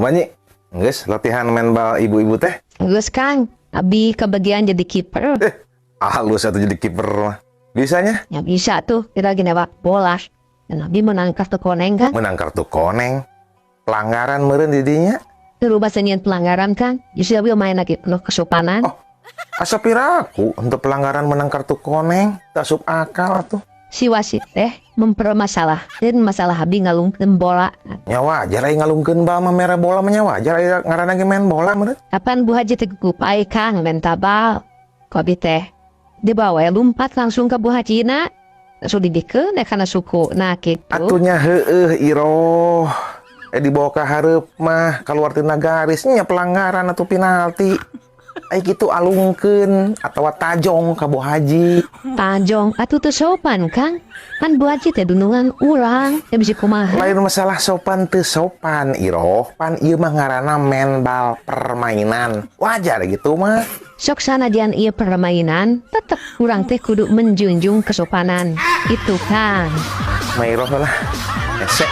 Kumaha, Nyi? Geus latihan main bal ibu-ibu teh? Geus, Kang, abi kebagian jadi kiper. Eh, halus atuh jadi kiper mah. Bisanya? Ya bisa tuh, kita lagi newak bola. Dan abi menang kartu koneng kan? Menang kartu koneng. Pelanggaran meureun di dinya. Terubah senian pelanggaran kan? Justru abi main lagi penuh kesopanan. Oh. Asa piraku untuk pelanggaran menang kartu koneng, teu asup akal atuh. Si wasit teh mempermasalahkan masalah abi ngalungkeun bola. Nya wajar aya ngalungkeun bal mah, mere bola mah nya wajar, aya ngaranna ge main bola meureun. Kapan Bu Haji teh kupai, Kang, menta bal. Ku abi teh dibawa ya lompat langsung ke Bu Haji na. Langsung didikeun kana suku. Nah gitu. Atuh nya heueuh, Iroh. Eh, dibawa ke hareup mah keluar tina garis nya pelanggaran atau penalti. Ai kitu alungkeun atawa tajong ka Bu Haji. Tajong atuh teu sopan, Kang. Kan Bu Haji teh dunungan urang. Ya bisa kumaha. Lain masalah sopan teu sopan, Iroh, pan ieu mah ngaranna main bal permainan. Wajar gitu mah. Sok sanajan ieu permainan, tetep urang teh kudu menjunjung kesopanan. Itu, Kang. Mairoh lah. Hese.